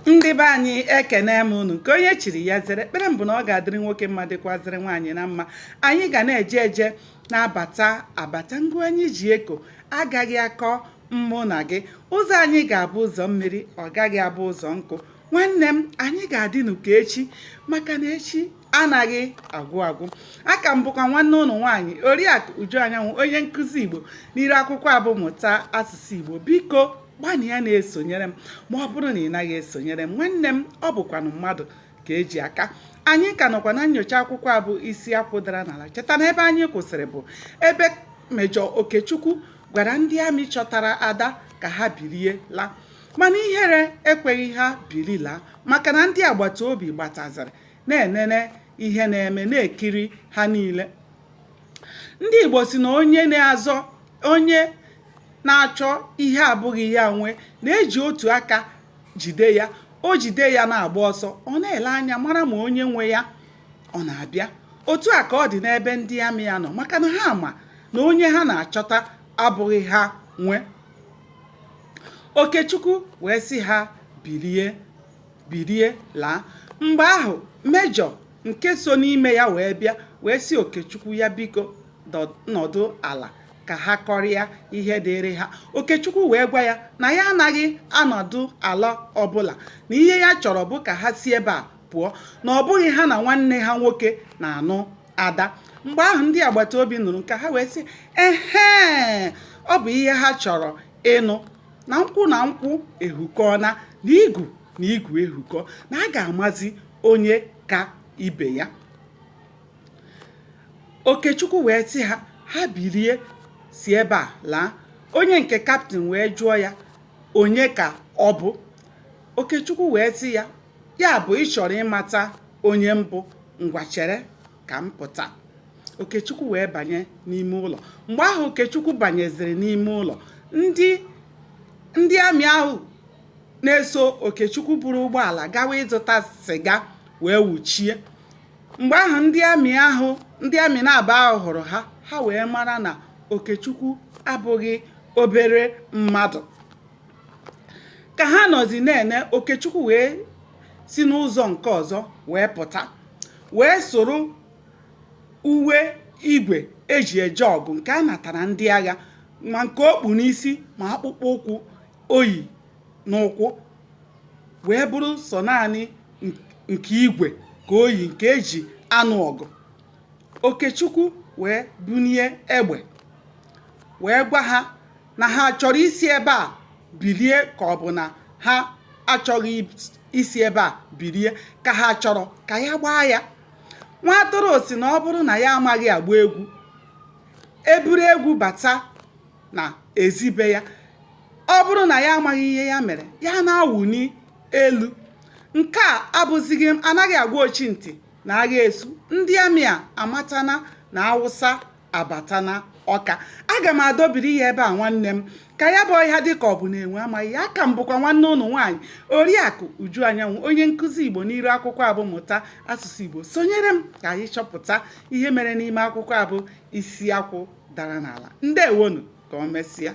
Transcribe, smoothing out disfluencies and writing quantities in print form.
Ndị be anyị, ekene m unu. Nke onye chiri ya zere. Ekpere m bụ na ọ ga-adịrị nwoke mma, dịkwazịrị nwaanyị na mma. Anyị ga na-eje eje, na-abata abata. Ngụ anyị ji eko agaghị akọ mụ na gị. Ụzọ anyị ga-abụ ụzọ mmiri, ọ gaghị abụ ụzọ nkụ. Nwanne m, anyị ga-adị nụ ka echi, maka na echi anaghị agwụ agwụ. Aka m bụkwa nwanne ụnụ nwaanyị, Oriakụ Uju Anyanwụ, onye nkụzi Igbo n'iru akwụkwọ a bụ Mụta Asụsụ Igbo. Biko gbanịa na-esonyere m. Ma ọ bụrụ na ị naghị esonyere m, nwanne m, ọ bụkwanụ mmadụ ka eji aka. Anyị ka nọkwa na nyocha akwụkwọ a bụ Isi Akwụ Dara n'Ala. Cheta na ebe anyị kwụsịrị bụ ebe Mejọ Okechukwu gwara ndị amị chọtara Ada ka ha bilie laa, mana ihere ekweghị ha bili laa, maka na ndị agbata obi gbataziri na-enene ihe na-eme, na-ekiri ha niile. Ndị Igbo sị na onye na-azọ onye na-achọ ihe abụghị ya nwe na-eji otu aka jide ya. O jide ya na-agba ọsọ, ọ na-ele anya mara ma onye nwe ya ọ na-abịa. Otu a ka ọ dị n'ebe ndị amị ya nọ, maka na ha ma na onye ha na-achọta abụghị ha nwe. Okechukwu wee sị ha bilie, bilie laa. Mgbe ahụ, mejọ nke so n'ime ya wee bịa, wee sị Okechukwu ya biko nọdụ ala ka ha kọrịa ihe dịịrị ha. Okechukwu wee gwa ya na ya anaghị anọdụ ala ọbụla, na ihe ya chọrọ bụ ka ha si ebe a pụọ, na ọ bụghị ha na nwanne ha nwoke na-anụ Ada. Mgbe ahụ ndị agbata obi nụrụ nke ha, wee sị, ehe, ọ bụ ihe ha chọrọ ịnụ, na nkwụ na nkwụ ehukọna, na igu na igu ehukọ, na a ga-amazi onye ka ibe ya. Okechukwu wee sị ha, ha bilie si ebe a laa. Onye nke kaptịn wee jụọ ya onye ka ọ bụ. Okechukwu wee sị ya, ya bụ ị chọrọ ịmata onye m bụ? Ngwa, chere ka m pụta. Okechukwu wee banye n'ime ụlọ. Mgbe ahụ Okechukwu banyeziri n'ime ụlọ, ndị amị ahụ na-eso Okechukwu buru ụgbọala gawa ịzụta sịga wee wuchie. Mgbe ahụ ndị amị ahụ, ndị amị na-aba ahụ hụrụ ha, ha wee mara na Okechukwu abụghị obere mmadụ. Ka ha nọzi na-ene, Okechukwu wee si n'ụzọ nke ọzọ wee pụta, wee soro uwe igwe eji eje ọgụ nke a natara ndị agha, ma nke o kpu n'isi, ma akpụkpọ ụkwụ o yi n'ụkwụ wee bụrụ sọ naanị nke igwe ka o yi, nke eji anụ ọgụ. Okechukwu wee bunie egbe, wee gwa ha na ha chọrọ isi ebe a bilie ka ọ bụ na ha achọghị isi ebe a bilie, ka ha chọrọ ka ya gbaa ya. Nwa atụrụ sị na ọ bụrụ na ya amaghị agba egwu, eburu egwu bata na ezi be ya, ọ bụrụ na ya amaghị ihe ya mere, ya na-awụni elu. Nke a abụzighị anaghị agwa ochi ntị na agha esu. Ndị amị a amatana na Awụsa abatana Ọka. Aga m adọbiri ya ebe a, nwanne m, ka ya bụ ọhịa dị ka ọ bụ na enwe amaghị ya. Aka m bụkwa nwanne ụnụ nwaanyị, Oriakụ Uju Anyanwụ, onye nkụzi Igbo n'iru akwụkwọ a bụ Mụta Asụsụ Igbo. Sonyere m ka anyị chọpụta ihe mere n'ime akwụkwọ a bụ Isi Akwụ Dara n'Ala. Ndewonu, ka o mesịa.